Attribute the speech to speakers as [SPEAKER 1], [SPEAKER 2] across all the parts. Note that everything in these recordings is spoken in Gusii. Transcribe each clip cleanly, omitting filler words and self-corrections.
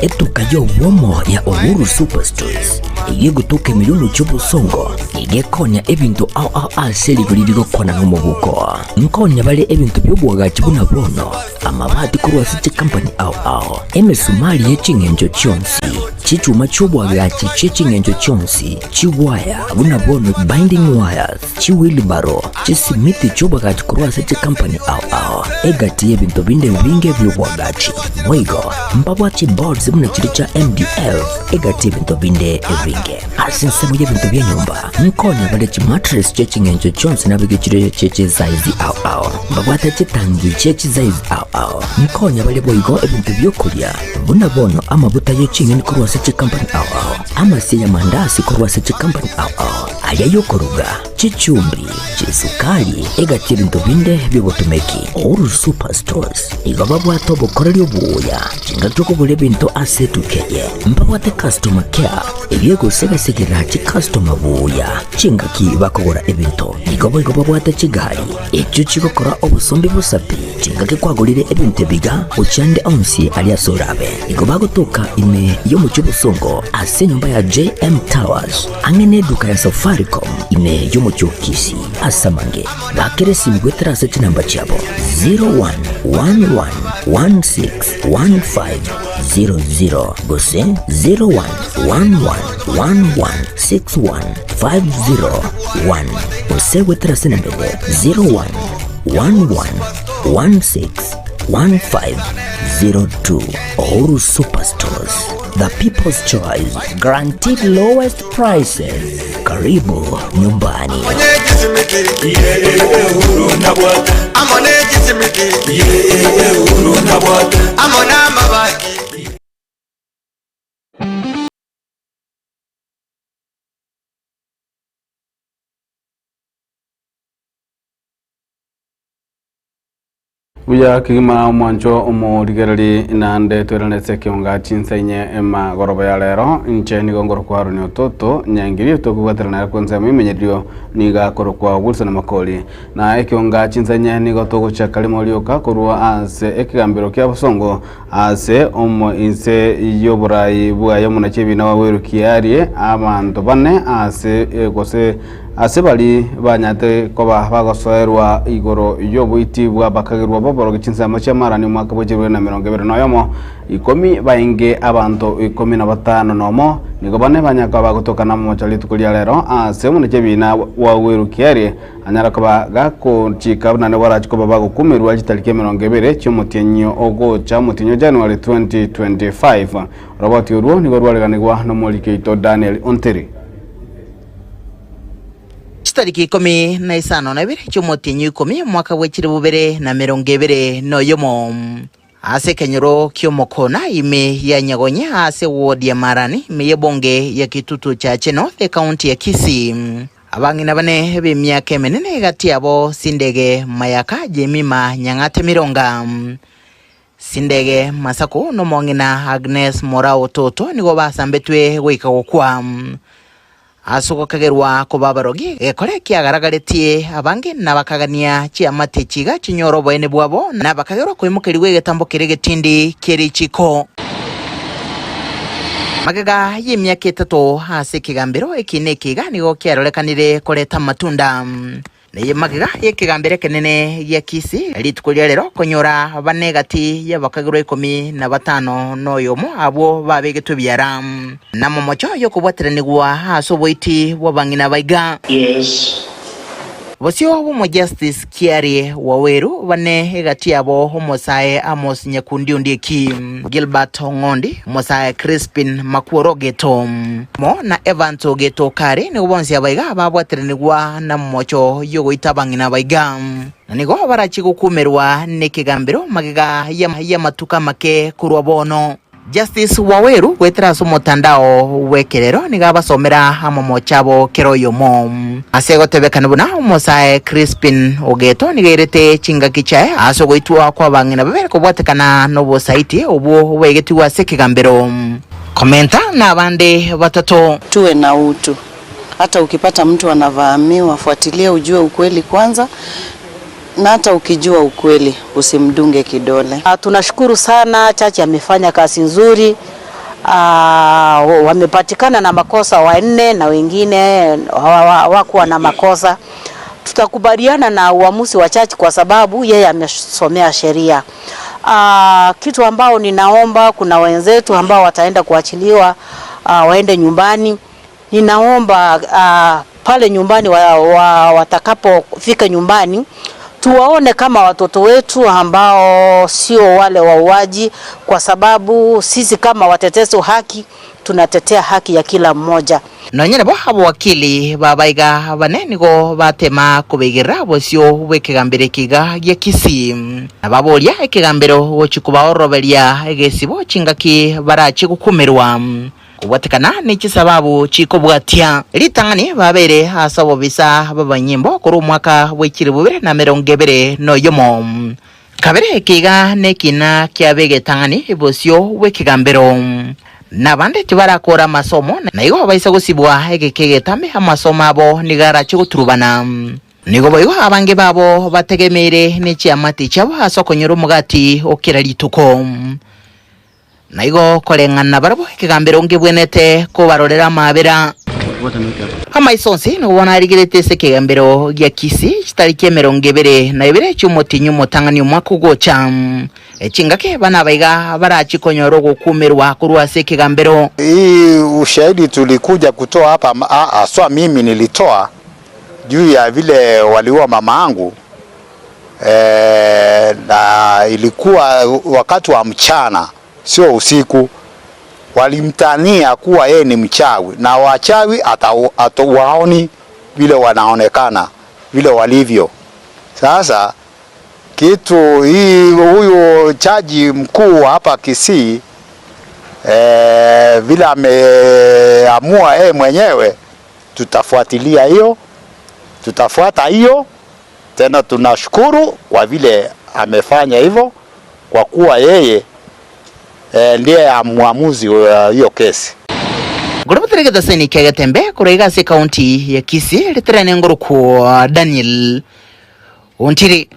[SPEAKER 1] Etuka y'obwomo ya Uhuru Superstores eyio egotoka ime y'omochie o Bosongo nigo ekonya ebinto ao ao ase rigori rigokwana nomobuko. Nkonya bare ebinto bi'oboagachi buna bono, amabati korwa ase chikampani ao ao, emesumari ye ching'encho chionsi, chichuma chi'oboagachi chie ching'encho chionsi, chiwaya buna bono binding wires, Chiwilibaro, chisimiti chi'oboagachi korwa ase chikampani ao ao, egati y'ebinto binde ebinge bi'oboagachi. Boigo, mbabwate chiboards buna chiria chia MDF, egati y'ebinto binde ebinge. Ase ensemo y'ebinto bia nyomba, nkonya bare chimattress chie ching'encho chionsi nabeke chire chie chisaizi ao ao. Mbabwate chitangi chie chisaizi ao ao. Nkonya bare boigo ebinto bi'okoria, buna bono amabuta ye ching'eni korwa ase chikampani ao ao, amasie y'amandasi korwa ase chikampani ao ao. Aria y'okoruga, chichumbi, chisukari, egati ebinto binde bi'obotomeki. Uhuru Super Stores nigo babwate obokoreri obuya chingaki okogora ebinto ase etuka eye. Mbabwate customer care eyio egosegasegera chicustomer buya chingaki bakogora ebinto. Nigo boigo babwate chigari echio chigokora obosombi bosa pi chingaki kwagorire ebinto ebiga gochia ande onsi aria ase orabe. Nigo bagotoka ime y'omochie obosongo ase enyomba ya JM Towers. Ang'e neduka ya Safaricom ime y'omochie o Kisii. Ase amange, bakera esimi goetera ase chinamba chiabo 0111161500 gose 0111116150 gose goetera ase enamba eye 0111161502. Uhuru Superstores, the people's choice, guaranteed lowest prices. Karibu nyumbani.
[SPEAKER 2] Buya kegima omwancho omorigereri naende toirane ase ekeonga chinsa inye emagoroba ya rero inche nigo nkorokwa Haroni Ototo Nyaingiri tokobwaterana nere kwa ensemo y'emenyerio nigo akorokwa Wilson Makori na ekeonga chinsa inye nigo togochaka rimo rioka korwa ase ekegambero kia bosongo ase omo inse y'oborai bwaye omonachi ebina wa Weru Kiarie abanto bane ase gose Ase baria banyarete koba bagosoerwa igoro y'oboiti bw'abakagerwa b'oborogi chinsemo chi'amarani omwaka bwe chilifu na emerongo ebere na oyomo, ikomi bainge abanto ikomi na batano nomo, nigo bane banyare koba bagotoka namomocha rituko ria rero ase omonene chi'ebiina bwa Werukieri, anyare koba gakochika buna nigo barache koba bagokumerwa chitariki emerongo ebere chi'omotienyi ogocha, omotienyi o January 2025. Oroboti orwo nigo rwareganigwa nomoriki oito Daniel Ontiri.
[SPEAKER 3] Chitariki ikomi na isano na ibere chi'omotienyi o ikomi, omwaka bwe chilifu bibere na emerongo ebere na oyomo, ase ekenyoro ki'Omokona, ime ya Nyagonye, ase ewodi ya Marani, ime y'ebunge ya Kitutu Chache North, ekaunti ya Kisii. Abang'ina bane b'emiaka emenene egati yabo Sindege Mayaka, Jemima Nyang'ate Mironga, Sindege Masaku nomong'ina Agnes Morao Toto nigo basambetwe goika gokwa. Ase ogokagerwa koba abarogi, egekore kiagaragaretie abange na bakagania chiamate chiga chinyore oboene bwabo, na bakagerwa koimokerigwa egetambo keria egetindi kie richiiko. Magega y'emiaka etato ase ekegambero eki na eki iga nigo kiarorekanire koreta amatunda. Neye magega y'ekegambero ekenene gia Kisii rituko ria rero konyora bane egati y'abakagerwa ikomi na batano noyomo abwo babegetwe ebiara namomocho y'okobwateranigwa ase oboiti bw'abang'ina baiga. Bosio bw'Omojustice Kiarie Waweru bane egati yabo omosae Amos Nyakundi Ondieki, Gilbert Ong'ondi, omosae Crispin Makworo Ogeto, amo na Evans Ogeto Okari nigo bonsi abaiga babwateranigwa namomocho y'ogoita abang'ina abaiga, na nigo barachie gokumerwa nekegambero magega y'amatuko amake korwa bono. Justice Waweru goetera ase omotandao bw'ekerero nigo abasomera amamocho abo kera oyomo. Ase egotebekana buna omosae Crispin Ogeto nigo airete chingaki chiaye ase ogoitwa kw'abang'ina babere kobwatekana n'obosaiti obwo bwegetigwe ase ekegambero. Komenta nabande batato.
[SPEAKER 4] Tuwe na utu. Hata ukipata mtu anavamiwa, fuatilia ujue ukweli kwanza. Na hata ukijua ukweli usimdunge kidole.
[SPEAKER 5] Tunashukuru sana, chachi amefanya kazi nzuri. Wamepatikana na makosa wanne na wengine hawakuwa na makosa. Tutakubaliana na uamuzi wa chachi kwa sababu yeye amesomea sheria. Kitu ambao ninaomba, kuna wenzetu ambao wataenda kuachiliwa waende nyumbani. Ninaomba pale nyumbani watakapofika nyumbani tuwaone kama watoto wetu ambao sio wale wauaji, kwa sababu sisi kama watetezi wa haki tunatetea haki ya kila mmoja.
[SPEAKER 3] Nonya nabo abowakili b'abaiga bane nigo batema kobaigerera bosio bw'ekegambero ekiga gia Kisii, na baboria ekegambero gochia kobaoroberia egesibo chingaki barachie gokumerwa. Kobwatekana ne chisababu chikobwatia ritang'ani babeire ase obobisa bw'abanyimbo korwa omwaka bwe chilifu bibere na emerongo ebere na oyomo. Kabere eke iga nekina kiabe egetang'ani bosio bw'ekegambero. Na abande tibarakora amasomo, na igo baisa gosibwa egeka egetame amasomo abo nigo arache goturubana. Nigo boigo abange babo bategemeire ne chiamate chiabo ase okonyora omogati o kera rituko. Na igo koreng'ana barabwo ekegambero ngebwenete kobarorera amaabera. Amaiso onsi nigo bono arigerete ase ekegambero gia Kisii chitariki emerongo ebere na ebere chi'omotienyi omotang'ani omwaka ogocha. Chingaki bana abaiga barachie konyora ogokumerwa korwa ase ekegambero.
[SPEAKER 6] Hii ushahidi tulikuja kutoa hapa haswa mimi nilitoa juu ya vile waliua mama yangu e, na ilikuwa wakati wa mchana, sio usiku. Walimtania kuwa yeye ni mchawi na wachawi hatuwaoni vile wanaonekana vile walivyo. Sasa kitu hii, huyu chaji mkuu hapa Kisii e, vile ameamua yeye mwenyewe, tutafuatilia hiyo, tutafuata hiyo tena. Tunashukuru kwa vile amefanya hivyo, kwa kuwa yeye e, ndiye mwamuzi wa hiyo kesi.
[SPEAKER 3] Ngorobotera egetaseni kia Getembe korwa iga ase ekaunti ya Kisii riterene ngorokwo Daniel Ontiri.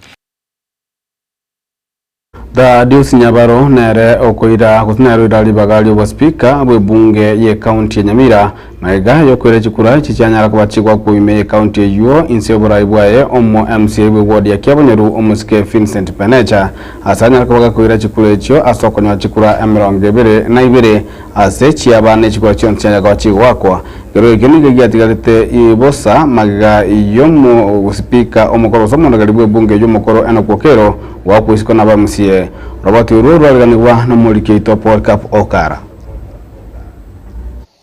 [SPEAKER 2] Thaddeus Nyabaro nere okoira gose nere oira ribaga ri'obospeaker bw'ebunge y'ecounty ya Nyamira magega yokoira chikura echi chianyara koba chigwakwa ime y'ecounty eywo inse y'oborai bwaye omo MCA bwe ward ya Kiabonyoru omosike Vincent Penecha ase anyara koba gakoira chikura echio ase okonyora chikura emerongo ebere na ibere ase chiaba ne chikura chionsi chianyara koba chigwakwa Ekero ekio nigo giatigarete bosa magega y'omosipika omokoro gose omondogeri bw'ebunge y'omokoro Enock Okello goakwa isiko n'abamusie. Oroboti orwo rwareganigwa nomoriki oito Polycarp Okara.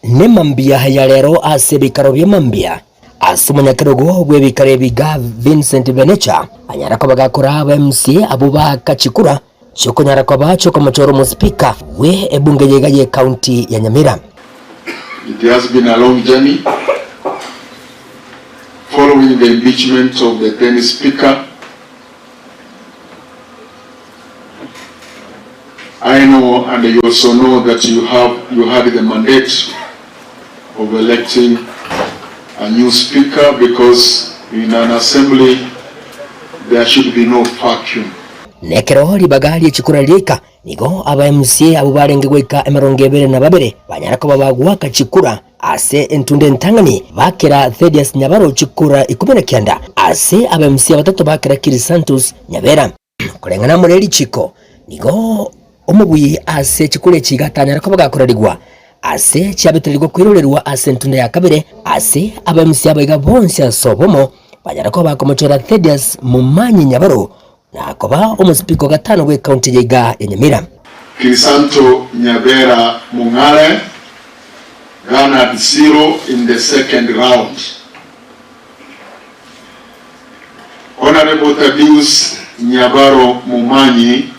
[SPEAKER 1] Nemambia ya rero ase ebikaro bia mambia, ase omonyakerogo bw'ebikaro ebi Gov Vincent Benecha anyara koba gakora aba MCA abwo baaka chikura chiokonyara koba chiokomochora omosipika bwe ebunge yaiga ye county ya Nyamira.
[SPEAKER 7] It has been a long journey following the impeachment of the then speaker. I know and you also know that you have you had the mandate of electing a new speaker because in an assembly there should be no vacuum.
[SPEAKER 1] Nekero ribaga rie chikura riaika, nigo aba MCA abwo barenge goika emerongo ebere na babere banyara koba bagoaka chikura ase entunda entang'ani, bakera Thedius Nyabaro chikura ikomi na kianda ase aba MCA batato bakera Kirisantus Nyabera. Koreng'ana amo ne richiko, nigo omobui ase chikura echi iga atanyara koba gakorerigwa ase chiabetererigwa koirorerwa ase entunda ya kabere ase aba MCA abaiga bonsi ase obomo banyara koba bakomochora Thedius Momanyi Nyabaro na koba omosipika o gatano bw'ecounty ya iga ya Nyamira.
[SPEAKER 7] Crisanto Nyabera Mong'are garnered zero in the second round. Honourable Thaddeus Nyabaro Momanyi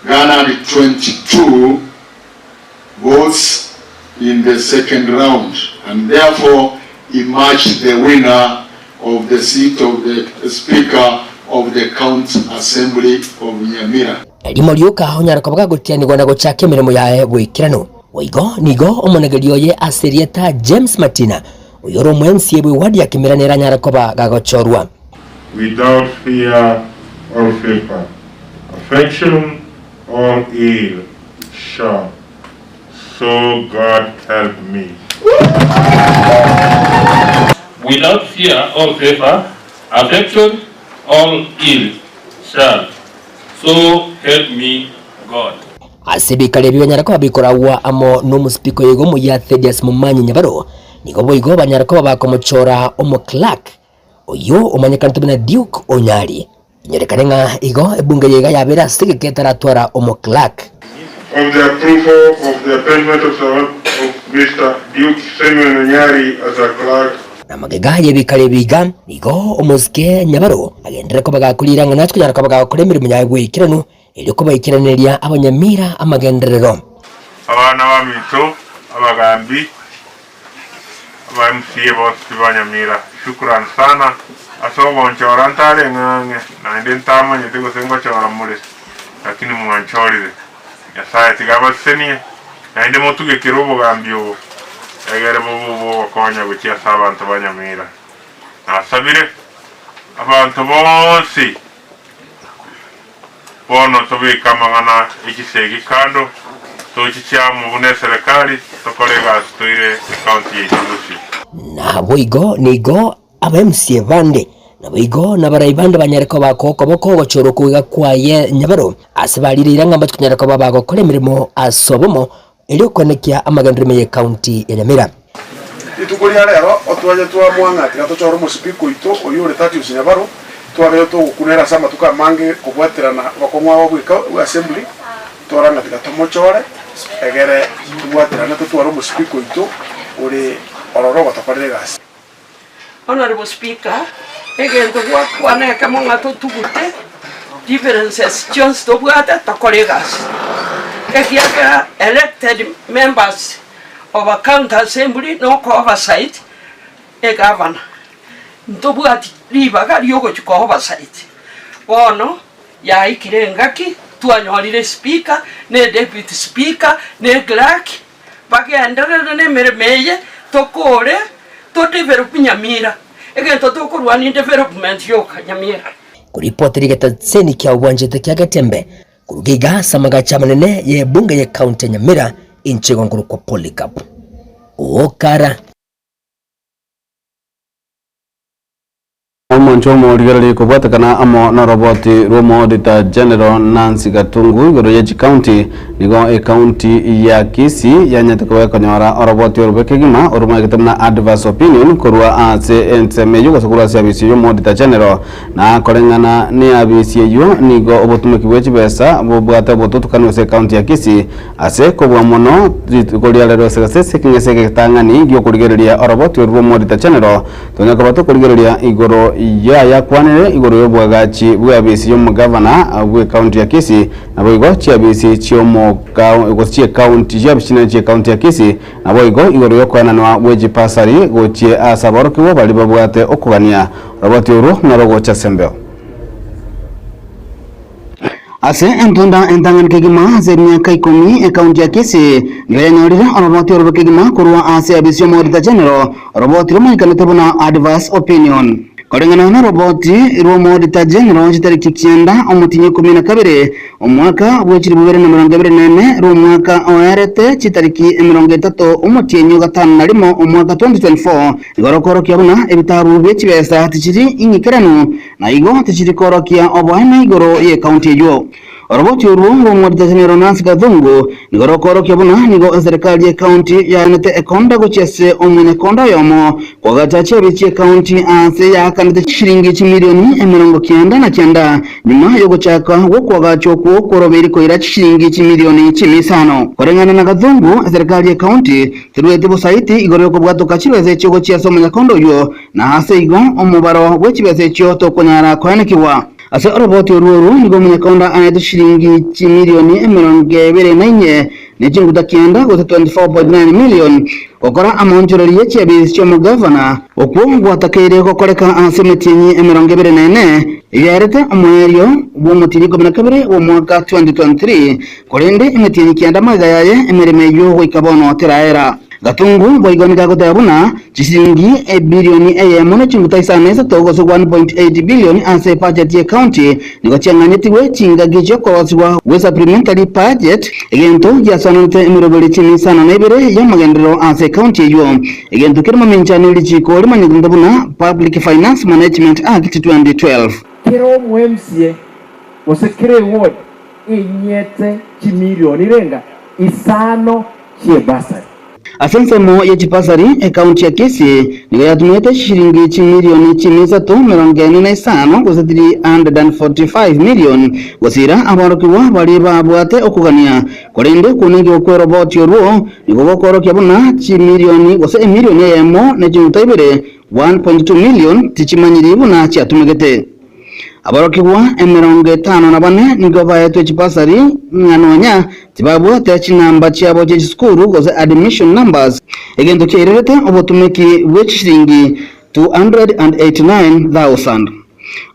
[SPEAKER 7] garnered 22 votes in the second round and therefore emerged the winner of the seat of the Speaker of the County Assembly of Nyamira.
[SPEAKER 1] Erimo rioka onyare koba gagotianigwa na gochaka emeremo yaye boikeranu. Boigo nigo omonegeri oye ase erieta James Matina, oyore omo MCA bwe ward ya Kimira nere anyare koba gagochorwa.
[SPEAKER 8] Without fear or favour, affection or ill, shall, so God help me.
[SPEAKER 9] Without fear or favour, affection or ill, shall, so help me God.
[SPEAKER 1] Ase ebikari ebio banyare koba bikoragwa amo nomosipika oyoigo omoyia Thedius Momanyi Nyabaro, nigo boigo banyare koba bakomochora omoclerk oyio omanyekanete buna Duke Onyari. Inyorekane ng'a igo ebunge eye iga yabeire ase egeka etaratwara omoclerk.
[SPEAKER 8] Of the approval of the appointment of of Mister Duke Simeon Onyari as a clerk.
[SPEAKER 1] Na magega y'ebikari ebi iga, nigo omosike Nyabaro agenderere koba gakoriira ng'a nache konyara koba gagokora emeremo yaye bw'eikeranu, erio kobaikeraneria abanyamira amagenderero.
[SPEAKER 8] Abana baminto, abagambi, Aba MCA bonsi tibanyamira. Shukran sana ase ogonchora ntare ng'ang'e naende ntamanyete gose ngochora more lakini mwanchorire. Nyasaye tiga abasesenie naende motuge kera obogambi obo egere bobe obogokonya gochia ase abanto ba Nyamira. Nasabire abanto bonsi Bono tobeke amang'ana e chisegi kando, tochiche amo buna eserekari, tokore egasi toire ecounty yaito bosio.
[SPEAKER 1] Naboigo nigo aba MCA bande naboigo nabarai bande banyare koba okoboko ogochorwa okogega kwaye nyabaro ase barire ira ng'a mbache konyara koba bagokora emeremo ase obomo erio koenekia amagenderero ime y'ecounty ya Nyamira.
[SPEAKER 10] Rituko ria rero otwaye twamoa ng'a tiga tochore omosibika oito oyio ore Thaddeus Nyabaro, twabeire togokuna ere ase amatuko amange kobwaterana obokong'u abo bweka bwa assembly, twarora ng'a tiga tomochore egere tobwaterane totware omosibika oito ore ororo ogotokorera egasi.
[SPEAKER 11] Honourable Speaker, egento gwakwana ekemo ng'a totugute differences chionsi tobwate tokore egasi. Ekiagera elected members of a county assembly na oko oversight egavana. Ntobwati ribaga riogochia ko oversight. Bono yaikire engaki twanyorire speaker na edeputy speaker na eclerk Bagenderere nemeremo eye tokore to develop Nyamira, egento tokorwania development yoka Nyamira.
[SPEAKER 1] Koripoti rigetaseni kia obwanchete kia Getembe koruga iga ase amagacho amanene ye ebunge ye county ya Nyamira inche igo nkorokwa Polycarp Okara.
[SPEAKER 2] Omonche omorigereria kobwatekana amo noroboti rw'Omoauditor General Nancy Gatungu igoro ye chicounty, nigo ecounty ya Kisii yanyete koba ekonyora oroboti orobe kegima oromaegete buna adverse opinion korwa ase ensemo eyio gose korwa ase abisi y'Omoauditor General. Na koreng'ana neabisi eyio nigo obotumeki bwe chibesa bobwate obotutukanu ase ecounty ya Kisii ase kobua mono rituko ria rero ase gasese ekeng'ese egetang'ani giokorigereria oroboti oru rw'Omoauditor General Tonya koba tokorigereria igoro y'ayakwanire igoro y'oboagachi bw'eabisi y'omogavana bw'ecounty ya Kisii, naboigo chiabisi chi'omoka gose chi'ecounty chiabisi chinene chi'ecounty ya Kisii, naboigo igoro y'okoenanwa gwe chipasari gochie ase aborokigwa baria babwate okogania. Oroboti orwo narogocha ase embeo.
[SPEAKER 12] Ase entunda entang'ani kegima ase emiaka ikomi, ekaunti ya Kisii nigo yanyorire oroboti orobe kegima korwa ase abisi y'Omoauditor General, oroboti romanyekanete buna Adverse Opinion. Koreng'ana noroboti rw'Omoauditor General chitariki kianda omotienyi ikomi na kabere omwaka bwe chilifu bibere na emerongo ebere na ene rw'omwaka oerete chitariki emerongo etato omotienyi o gatano na rimo omwaka 2024 nigo rokoorokia buna ebitabu bie chibesa tichiri ing'ikeranu Na igo tichiri koorokia oboene igoro y'ekaunti eyio. Oroboti orwo rw'Omwodita General Nancy Gathungu nigo rokoorokia buna nigo eserekari y'ekaunti yaanete ekonda gochia ase omonyakonda oyomo koagacha chiabi chi'ekaunti aase yaakanete chishilingi chimilioni 96 nyuma y'ogochaka gw'okoagacha okwo kworobeiri koira chishilingi chimilioni chimisano. Koreng'ana na Gathungu, eserekari y'ekaunti terueti bosaiti igoro y'okobwatoka chibesa echio gochia ase omonyakonda oyio Na ase igo omobaro bwe chibesa echio tokonyara koenekigwa. Ase oroboti orwo orwo nigo omonyakonda aetwe chilingi chimilioni 24 ne chinguta kianda, gose 24.9 million, gokora amaonchoreria ye chiabisi chi'omogavana. Okwo gwatakeire gokoreka ase emetienyi 24 eyaerete omoerio bw'omotienyi 12 bw'omwaka 2023, korende emetienyi kianda magega yaye emeremo eyio goika bono teraera. Gatungu boigo nigo agoteba buna chisiringi ebilioni eyemo ne chinguta isano na isato gose 1.8 billion ase ebudget ye county nigo chiang'anyetigwe chingaki chi'okorosigwa gwe supplementary budget, egento giasoanerete emeroberi chimi isano na ibere y'amagenderero ase ecounty eyio. Egento kere mamincha ne richiko rimanyekanete buna Public Finance Management Act 2012.
[SPEAKER 13] Kera omo-MCA gose kera eward enyete chimilioni renga isano chi'ebasari.
[SPEAKER 12] Ase ensemo ye chibasari, ekaunti ya Kisii nigo yatumete chishilingi chimilioni chimia isato merongo ene na isano gose 345 million gosiira aborokigwa baria babwate okogania. Korende okounenkiwa kw'eroboti orwo nigo gokoorokia buna chimilioni gose emilioni eyemo ne chinguta ibere, 1.2 million, tichimanyiri buna chiatumegete. Aborokigwa 54 nigo baetwe chibasari ng'a nonya tibabwate chinamba chiabo chie chisukuru gose admission numbers, egento kiairerete obotumeki bwe chishilingi 289,000.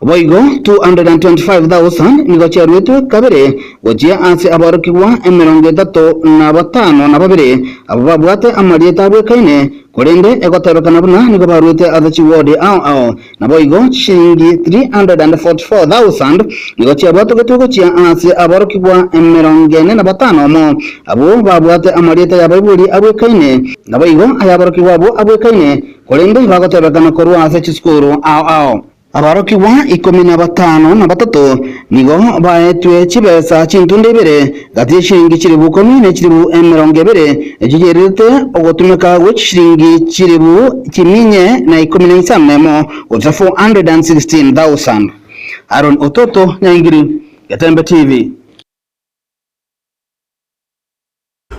[SPEAKER 12] Boigo 225,000 nigo chiaruetwe kabere gochia ase aborokigwa 35 abwo babwate amarieta abwekaine korende egotebekana buna nigo baruete ase chiwodi ao ao. Naboigo chishilingi 344,000 nigo chiabwatogetwe gochia ase aborokigwa 45 omo abwo babwate amarieta y'abaibori abwekaine, naboigo ayaborokigwa abwo abwekaine korende bagotebekana korwa ase chisukuru ao ao. Abarokigwa 53 nigo baetwe chibesa chintunde ibere gati y'eshilingi 10,000 ne 20,000 echio chiairerete ogotumeka gwe chishilingi 415,000 gose 416,000. Aaron Ototo Nyaingiri, Getembe TV.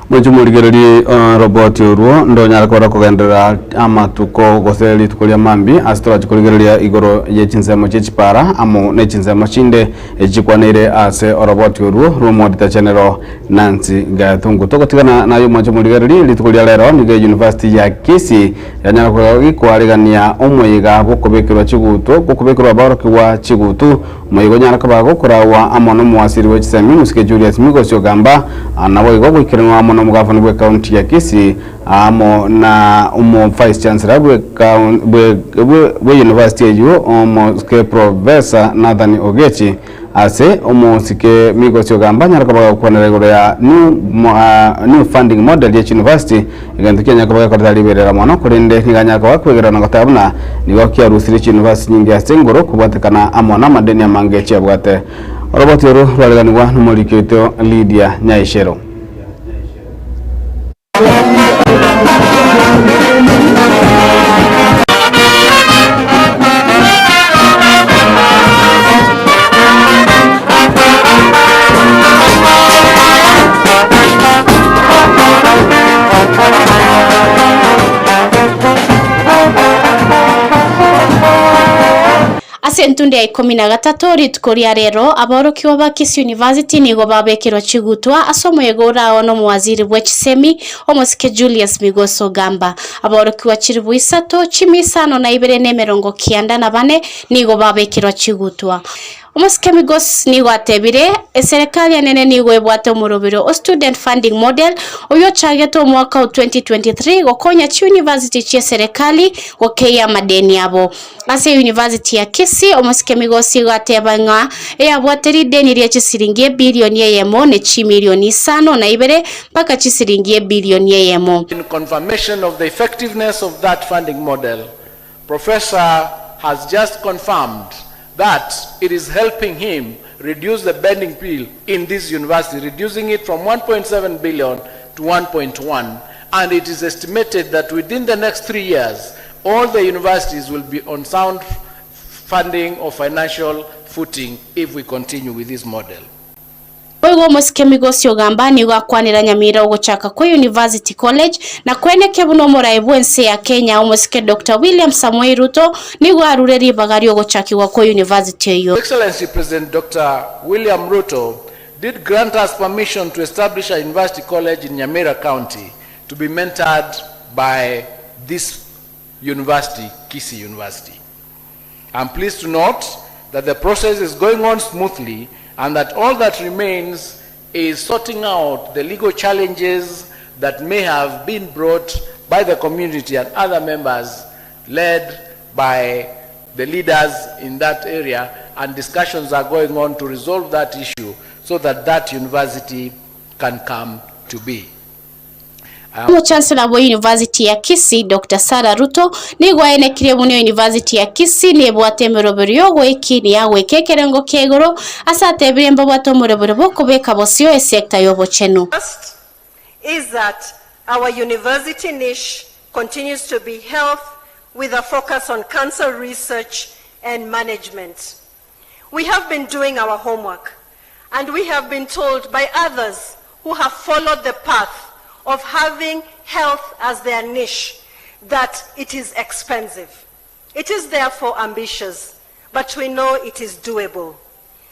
[SPEAKER 2] Mwanche morigererie roboti orwo ndonyare kora kogenderera amatuko gose rituko ria mambi ase torachi korigereria igoro ye chinsemo chie chipara amo ne chinsemo chinde echikwaneire ase oroboti orwo rwa Auditor General Nancy Gathungu. Togotigana nayo mwanche morigererie rituko ria rero nigo University ya Kisii yanyara gokwarigania omoyiga bwokobekerwa chigutu gokobekerwa aborokigwa chigutu omoyiga onyara koba gokorawa amo nomoasiri bwa chisemi Musike Julius Migosi Ogamba naboigo goikeranwa amo nomogavana bwa ekaunti ya Kisii amo na omo vice chancellor bwe university eywo omosike Professor Nathan Ogechi ase omosike Migosi Ogamba anyara koba gokwanera igoro ya new funding model ya university egento kianyara koba gekoreta riberera mono korende nigo anyara koba kwegerana goteba buna nigo kiarusire chiuniversity nyingi ase engoro kobwatekana amo na amadeni amange chiabwate. Oroboti oro rwareganigwa nomoriki oito Lydia Nyaishero.
[SPEAKER 14] Ase entunde ya 13 rituko ria rero aborokigwa ba Kisii University nigo babekerwa chigutwa ase omoyega orao na omowaziri bwa chisemi omosike Julius Migos Ogamba. Aborokigwa 3594 nigo babekerwa chigutwa. Omosike Migos nigo atebire eserikali enene nigo ebwate omorobero o student funding model oyo ochagete omwaka o 2023 gokonya chiuniversity chie serikali gokeia amadeni abo. Ase University ya Kisii omosike Migosi igo ateba ng'a eyabwate rideni ria chisiringi ebilioni eyemo ne chimilioni isano na ibere mpaka chisiringi ebilioni eyemo.
[SPEAKER 15] In confirmation of the effectiveness of that funding model, Professor has just confirmed that it is helping him reduce the bending bill in this university, reducing it from 1.7 billion to 1.1. And it is estimated that within the next 3 years, all the universities will be on sound funding or financial footing if we continue with this model.
[SPEAKER 14] Boigo omosike Migosi Ogamba nigo akwanera Nyamira ogochaka kwa University College na kweneke buna omorai bwense ya Kenya omosike Dr. William Samoei Ruto nigo arure ribaga riogochakigwa kwa university eyo.
[SPEAKER 15] Excellency President Dr. William Ruto did grant us permission to establish a university college in Nyamira County to be mentored by this university, Kisii University. I'm pleased to note that the process is going on smoothly and that all that remains is sorting out the legal challenges that may have been brought by the community and other members led by the leaders in that area and discussions are going on to resolve that issue so that that university can come to be.
[SPEAKER 14] Omochancellor bwe University ya Kisii Doctor Sarah Ruto nigo aenekirie buna University ya Kisii nebwate emeroberi y'ogoekinia ya goika ekerengo kia igoro ase atebirie mbabwate omoroberi bw'okobeka bosio esector y'obochenu.
[SPEAKER 16] First is that our university niche continues to be health with a focus on cancer research and management. We have been doing our homework and we have been told by others who have followed the path of having health as their niche that it is expensive. It is therefore ambitious, but we know it is doable.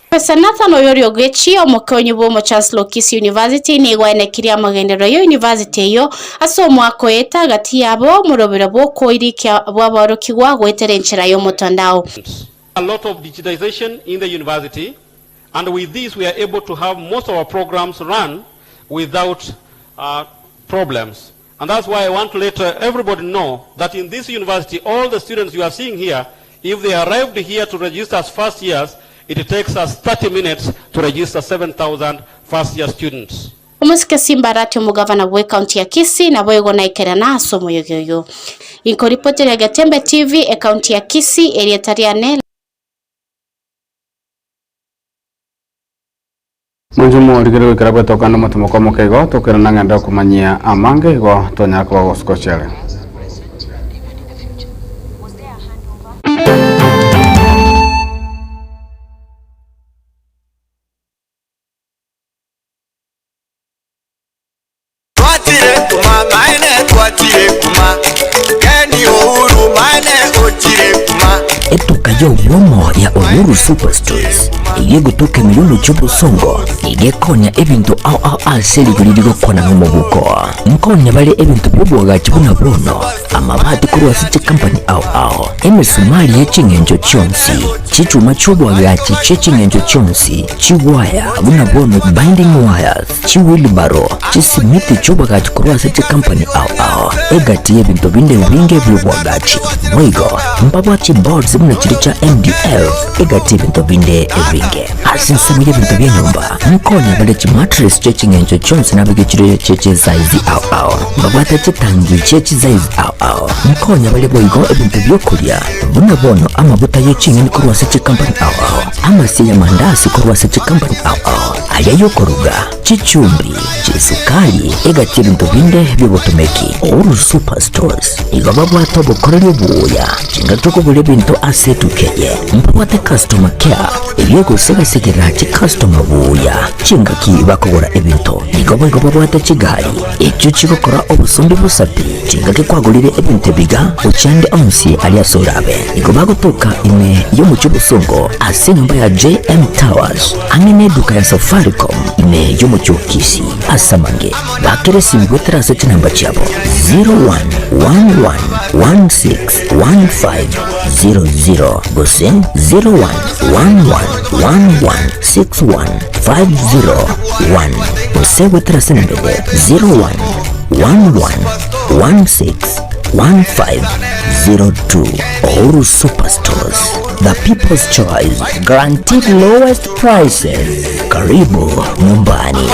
[SPEAKER 14] Professor Nathan Oyori Ogechi, omokonyi bw'omochancellor o Kisii University, nigo aenekirie amagenderero ya university eyio ase omwaka oeta gati yabo omorobero bw'okoirikia bw'aborokigwa goetera enchera y'omotandao.
[SPEAKER 17] A lot of digitization in the university and with this we are able to have most of our programs run without uh, problems. And that's why I want to let uh, everybody know that in this university, all the students you are seeing here, if they arrived here to register as first years, it takes us 30 minutes to register 7,000 first year students.
[SPEAKER 14] Omosike Simba Arati omogavana bw'ecounty ya Kisii naboigo naikerana ase omoyogi oyo. Inkoripoteria Getembe TV ecounty ya Kisii erieta riane.
[SPEAKER 2] Mwancho morigere goikera bwetoka nomotimo kwa omoke igo tokerana ng'ende okomanyia amange igo twanyara koba gosuka ochere.
[SPEAKER 18] Twatire kuma maene twatire kuma Keni Uhuru maene ochire kuma
[SPEAKER 1] Etuka y'obwomo ya Uhuru Superstores eye egotoka ime y'omochie obosongo nigo ekonya ebinto ao ao ase rigori rigokwana n'omobuko. Nkonya bare ebinto bi'obwagachi buna bono, amabati korwa ase chikampani ao ao, emesumari ye ching'encho chionsi, chichuma chi'obwagachi chie ching'encho chionsi, chiwaya buna bono binding wires, chiwheelbarrow, chisimiti chi'obwagachi korwa ase chikampani ao ao, egati y'ebinto binde ebinge bi'obwagachi. Boigo, mbabwate chiboards buna chiria chia MDF, egati y'ebinto binde ebinge. Ase ensemo y'ebinto bi'enyomba, nkonya bare chimattress chie ching'encho chionsi nabeke chire chie chisaizi ao ao. Mbabwate chitangi chie chisaizi ao ao. Nkonya bare boigo ebinto bi'okoria, buna bono amabuta ye ching'eni korwa ase chikampani ao ao, amasie y'amandasi korwa ase chikampani ao ao, aria y'okoruga, chichumbi, chisukari, egati y'ebinto binde bi'obotomeki. Uhuru Super Stores igo babwate obokoreri obuya, chingaki okogora ebinto ase etuka eye, mbabwate customer care eyio egosegasegera chicustomer buya chingaki bakogora ebinto. Igo boigo babwate chigari echio chigokora obosombi bosa pi chingaki kwagorire ebinto ebiga gochia ande onsi aria ase orabe. Igo bagotoka ime y'omochie obosongo ase enyomba ya JM Towers ang'e neduka ya Safaricom ime y'omochie o Kisii. Ase amange bakera esimi goetera ase chinamba chiabo 0111161500 gose 0111161501 gose goetera ase enamba eye 0111161502. Uhuru Superstores, the people's choice, guaranteed lowest prices. Karibu nyumbani.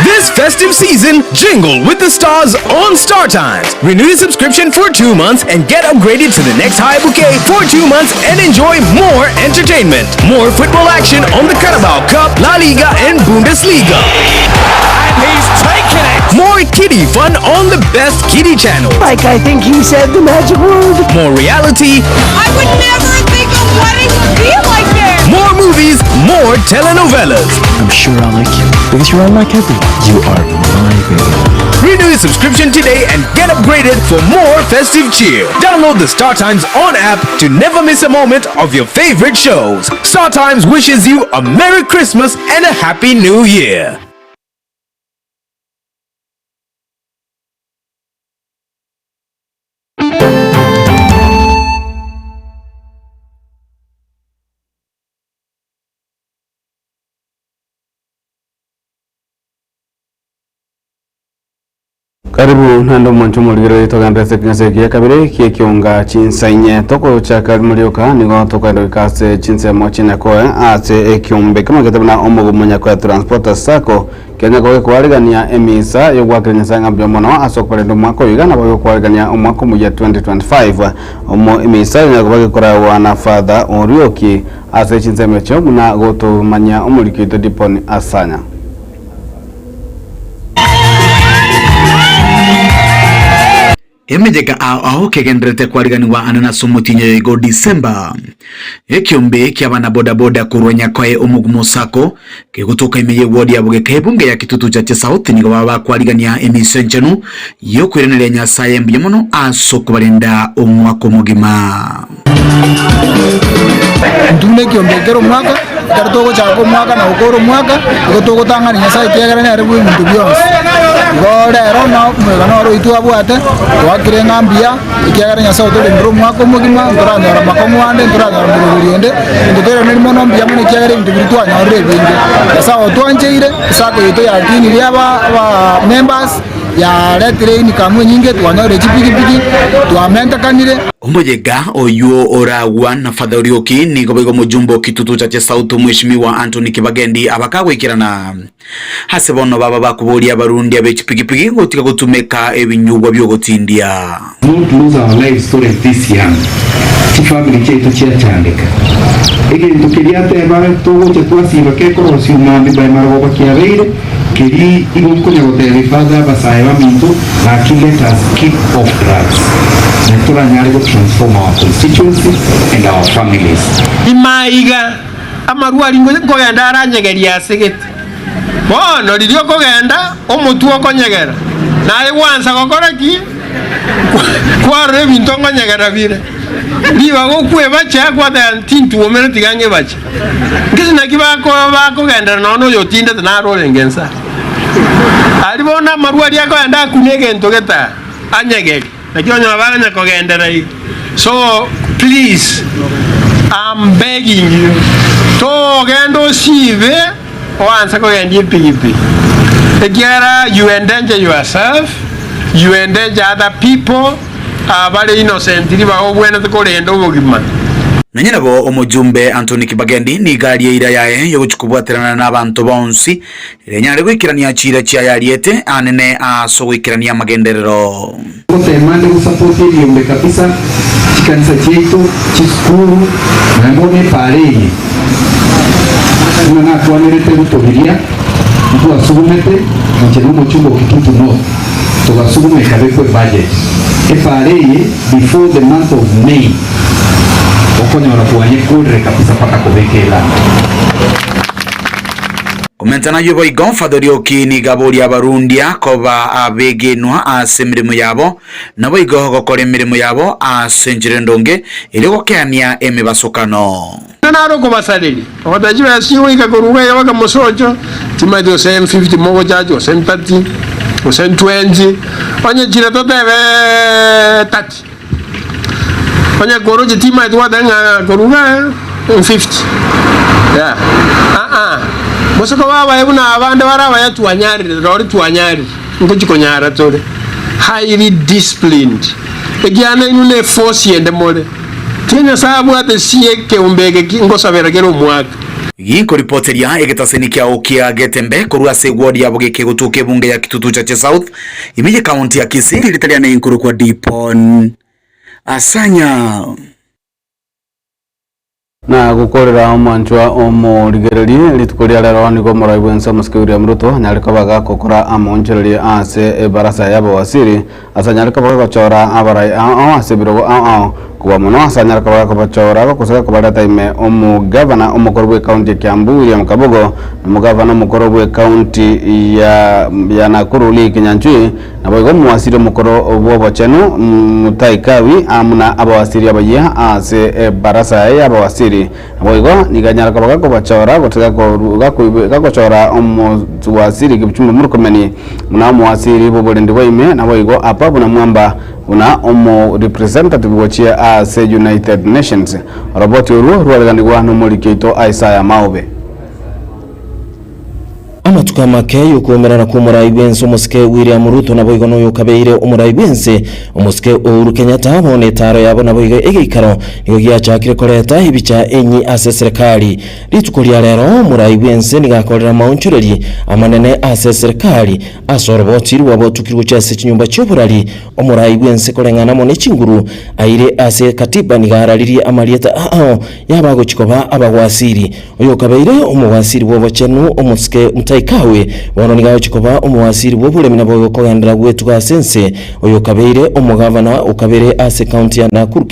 [SPEAKER 19] This festive season, jingle with the stars on Star Times. Renew your subscription for 2 months and get upgraded to the next high bouquet for 2 months and enjoy more entertainment. More football action on the Carabao Cup, La Liga, and Bundesliga.
[SPEAKER 20] And he's taken it!
[SPEAKER 19] More kiddie fun on the best kiddie channel.
[SPEAKER 20] Like I think he said the magic word.
[SPEAKER 19] More reality.
[SPEAKER 21] I would never think a wedding would be like this.
[SPEAKER 19] More movies, more telenovelas.
[SPEAKER 22] I'm sure I'll like you because you're unlike everyone. You are my baby.
[SPEAKER 19] Renew your subscription today and get upgraded for more festive cheer. Download the Star Times On app to never miss a moment of your favorite shows. Star Times wishes you a Merry Christmas and a Happy New Year.
[SPEAKER 2] Karibu naende omwancho omorigereria togende ase ekeng'ese ekiya kabere ki'ekionga chinsa inye. Togochaka rimo rioka nigo tokoenda goika ase chinsemo chinyakoe ase ekiombe kemagete buna omogumo Nyakoe Transporters Sacco Kenya gogekwarigania emisa y'ogoakera Nyasae ng'a mbuya mono ase okorenda omwaka oyo iga nabo egokwarigania omwaka omoyia 2025. Omo emisa eye nakoba gekoragwa na Father Orioki ase chinsemo echio buna gotomanyia omoriki oito Dipon Asanya.
[SPEAKER 4] Emeyega ao ao kegendererete kwariganigwa anene ase omotienyi oyo igo December. Ekiombe ki'abana bodaboda korwa Nyakoe Omogumo Sacco kegotoka ime y'eward ya Bogeka ebunge ya Kitutu Chache South nigo baba bakwarigania emiso enchenu y'okoiraneria Nyasaye mbuya mono ase okobarenda omwaka omogima.
[SPEAKER 5] Intwe buna ekiombe kera omwaka, ekero togochaka omwaka na gokora omwaka, igo togotang'ana Nyasaye ekiagera nere bwe ebinto bionsi. Igo rero na omoyega noro oyio twabwate, twakire ng'a mbuya, ekiagera Nyasaye otorendire omwaka omogima, ntoranyora makong'u ande, ntoranyora moroberi onde, intwe toiraneri mono mbuya mono ekiagera ebinto biria twanyorire ebinge. Nyasaye otwancheire, esako yaito yakinirie aba aba members. Yaretire income enyinge, twanyorire chipigipigi, twamentekanire.
[SPEAKER 4] Omoyega oyio oragwa na Father Orioki nigo boigo omojumbe o Kitutu Chache South Omweshimiwa Anthony Kibagendi abakagoikerana ase bono baba bakoboria abarundi abe chipigipigi gotiga gotumeka ebinyugwa biogotindia.
[SPEAKER 6] Not lose our lives tore this young, chifamiri chiaito chiachandeka. Egento keria ateba togocha twasiba kekorosiwa mambia by marogoba kiabeire, keri igo nkonya gotebia father abasae baminto gaki let us keep off drugs nari toranyare go transform our constituency and our families.
[SPEAKER 7] Imaiga amarwa aria nkogenda aranyegerie ase gete. Bono riria okogenda omotwe okonyegera, naye gwansa gokora ki? Kwarora ebinto nkonyegera bire. Ribaga okwebacha, gwateba tintwomera tiga ng'ebache. Nkese naki bakogenderera nonya noyo otindete naro orenge inse. Aria bono amarwa aria akogenda akune egento gete anyegerie. Naki onyora baganya kogenderera iga. So please I'm begging you togenda osibe oanse kogendia epigipigi ekiagera you endanger yourself, you endanger other people abare innocent ribaga obwenerete korenda obogima.
[SPEAKER 4] Nonya nabo omojumbe Anthony Kibagendi nigo arie eira yaye yogochia kobwaterana nabanto bonsi Rinyare goikerania chiira chiaye ariete aanene ase ogoikerania amagenderero.
[SPEAKER 6] Ngoteema nde gosapoti ebiombe kabisa, chikanisa chiaito, chisukuru, naende bono epaara eye buna nakwanerete Ruto biria ntwasugumete inche na omochumba o Kitutu North togasuguma ekabekwa ebudget. Epaara eye before the month of May okonyora twanyekorire kabisa mpaka kobeka elami.
[SPEAKER 4] Komenta nayio boigo, Father Orioki nigo aboria abarundia koba abegenwa ase emeremo yabo, naboigo gokora emeremo yabo ase enchera endonge, erio gokeania emebasokano.
[SPEAKER 7] Naro okobasareria, ogoteba chibesa chigoika korwa iga baka mosocho, timaeti gose 50 mogochacha, gose 30, gose 20, onye chire totebe 30. Onye koroche timaeti gwateba ng'a korwa iga 50, yeah, aa, gose koba abaye buna abande bare abaya twanyarire, rori twanyarire, ngochi konyara tore highly disciplined, ekiagera inwe ne eforce ende more, tiga Nyasaye abwate sie ekeombe eke ki ngosabera kera omwaka.
[SPEAKER 4] Ginkoripoteria egetaseni kiao kia Getembe korwa ase eward ya Bogeke gotoka ebunge ya Kitutu Chache South, Ime ye county ya Kisii. Erieta riane inkorokwa Dipon Asanya.
[SPEAKER 2] Na gokorera omwanchwa omorigererie rituko ria rero nigo omorai bwense omosike William Ruto anyare koba gakokora amoonchorerie ase ebarasa y'abawasiri ase anyare koba gagochora abarai ao ao ase ebirogo ao ao kobua mono ase anyare koba gakobachora gose gakobareta ime omogavana omokoro bw'ecounty ya Kiambu William Kabogo na omogavana omokoro bw'ecounty ya ya Nakuru Lee Kinyanjui Naboigo omowasiri omokoro bw'obochenu Mutahi Kagwe amo na abawasiri abayia ase ebarasa yaye y'abawasiri. Naboigo nigo anyare koba gakobachora gose gakochora omowasiri Kipchumba Murkomen buna omowasiri bw'oborendi bwa ime, naboigo Apa buna Mwamba buna omorepresentative gochia ase United Nations. Oroboti orwo rwareganigwa nomoriki oito Isaiah Maobe.
[SPEAKER 3] Amatuko amake y'okoumerana kw'omorai bw'ense omosike William Ruto naboigo noyokabeire omorai bw'ense omosike Uhuru Kenyatta bono etaaro yabo naboigo egeikaro nigo giachakire koreta ebicha enyi ase eserekari. Rituko ria rero omorai bw'ense nigo akorire amaonchoreri amanene ase eserekari ase oroboti rw'abotukiri gochia ase chinyomba chi'oborari. Omorai bw'ense koreng'ana amo nechinguru aire ase katiba nigo araririe amarieta ao y'abagochia koba abagwasiri. Oyokabeire omowasiri bw'obochenu, omosike Mutahi Kagwe, bono nigo agochia koba omowasiri bw'oboremi naboigo kogenderera gwetuga ase ense. Oyokabeire omogavana okabere ase ekaunti ya Nakuru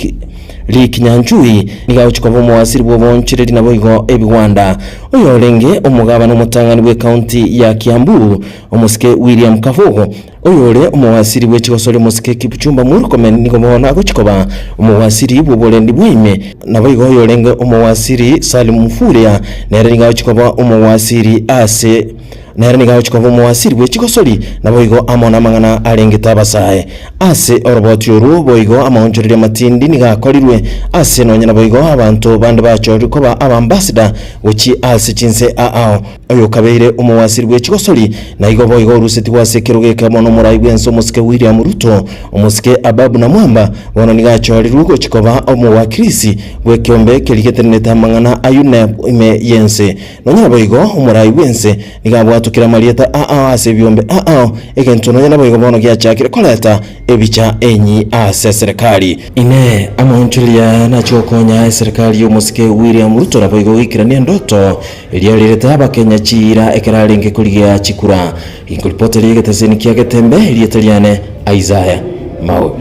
[SPEAKER 3] Lee Kinyanjui nigo agochia koba omowasiri bw'oboonchoreri naboigo ebigwanda. Oyorenge omogavana omotang'ani bw'ekaunti ya Kiambu, omosike William Kabogo, Oyore omowasiri bwe chigosori omosike Kipchumba Murkomen nigo bono agochia koba omowasiri bw'oborendi bwa ime, naboigo oyorenge omowasiri Salim Mvurya nere nigo agochia koba omowasiri ase nere nigo agochia koba omowasiri bwe chigosori, naboigo amo namang'ana arengete abasae. Ase oroboti orwo boigo amaonchoreria amatindi nigo akorirwe ase nonya naboigo abanto bande bachorirwe koba abambassador gochia ase chinse ao. Oyokabeire omowasiri bwe chigosori, na igo boigo orusetigwe ase ekerogo ekemo nomorai bw'ense omosike William Ruto, omosike Ababu Namwamba, bono nigo achorirwe gochia koba omowakilisi bw'ekeombe keria getenenete amang'ana a UNEP ime y'ense. Nonya naboigo, omorai bw'ense nigo abwatokire amarieta ao ase ebiombe ao, egento nonya naboigo bono giachakire koreta ebicha enyi ase eserekari. Inee! Amaonchoreria aya nachie gokonya eserekari y'omosike William Ruto naboigo goikerania endoto Erio arirete Abakenya chiira ekero arenge korigia chikura. Ginkoripoteria egeteseni kia Getembe, erieta riane Isaiah Maobe.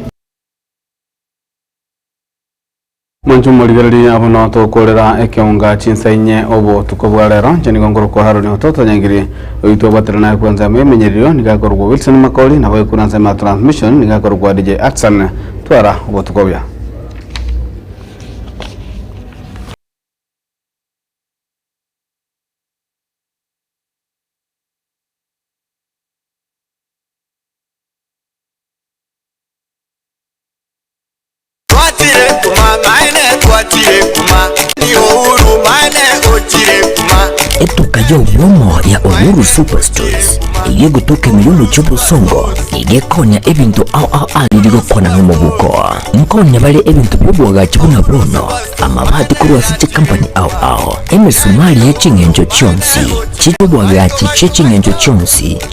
[SPEAKER 2] Mwanche omorigereria abwo noo tokorera ekeonga chinsa inye obotuko bwa rero. Inche nigo nkorokwa Haroni Ototo Nyangiri, oyio twabwatire naye kwansa amo emenyererio nigo akorokwa Wilson Makori, nabo ekura ensemo ya transmission nigo akorokwa DJ Atsan. Twara obotuko obuya.
[SPEAKER 18] Twachire kuma maene twachire kuma ni Uhuru maene ochire kuma.
[SPEAKER 1] Etuka y'obwomo ya Uhuru Superstores eyio egotoka ime y'omochie o Bosongo nigo ekonya ebinto ao ao ariri gokwana nomobuko. Nkonya bare ebinto bi'oboagachi buna bono, amabati korwa ase chikampani ao ao, emesumari ye ching'encho chionsi, chi'oboagachi chie ching'encho chionsi.